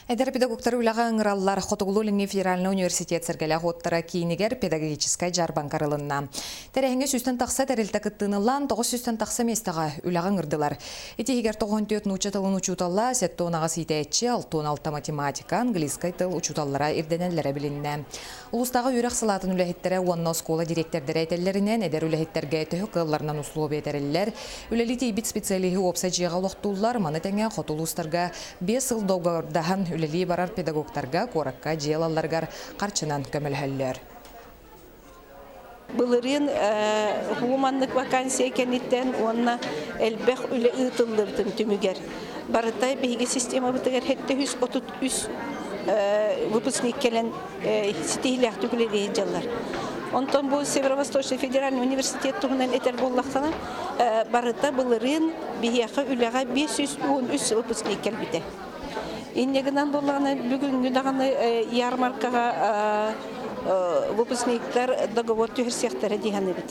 Эдэр педагогтары үлэҕэ ыҥыраллар. Хотугулуу-Илиҥҥи федеральнай университет сэргэлээх уоттара киинигэр педагогическай дьаарбаҥка арылынна. Тэрээһиҥҥэ сүүстэн тахса тэрилтэ кыттыыны ылан, 900-тэн тахса миэстэҕэ үлэҕэ ыҥырдылар. Ити иһигэр 94 нуучча тылын учуутала, 78 иитээччи, 66 математика, английскай тыл учууталлара ирдэнэллэрэ билиннэ. Улуустааҕы үөрэх салаатын үлэһиттэрэ уонна оскуола дириэктэрдэрэ этэллэринэн, эдэр үлэһиттэргэ төһө кыалларынан услуобуйа тэриллэр, үлэлии тиийбит специалиһы уопсай дьиэҕэ олохтууллар, маны тэҥэ хоту улуустарга 5 сыл договордаһан үлэлии барар педагогтарга куоракка дьиэ ылалларыгар харчынан көмөлөһөллөр. Былырыын уһуу вакансия кэнниттэн уонна элбэх үлэ ыытыллыбытын түмүгэр барыта биһиги системабытыгар 733 выпускник кэлэн ситиһилээхтик үлэлии дьаллар. Онтон бу Северо-Восточный федеральный университет туһунан этэр буоллаххына, барыта былырыын биһиэхэ үлэҕэ 513 выпускник кэлбитэ. Инньэ гынан буоллаҕына бүгүҥҥү даҕаны ярмаркаҕа выпускниктар договор түһэрсиэхтэрэ дии саныыбыт.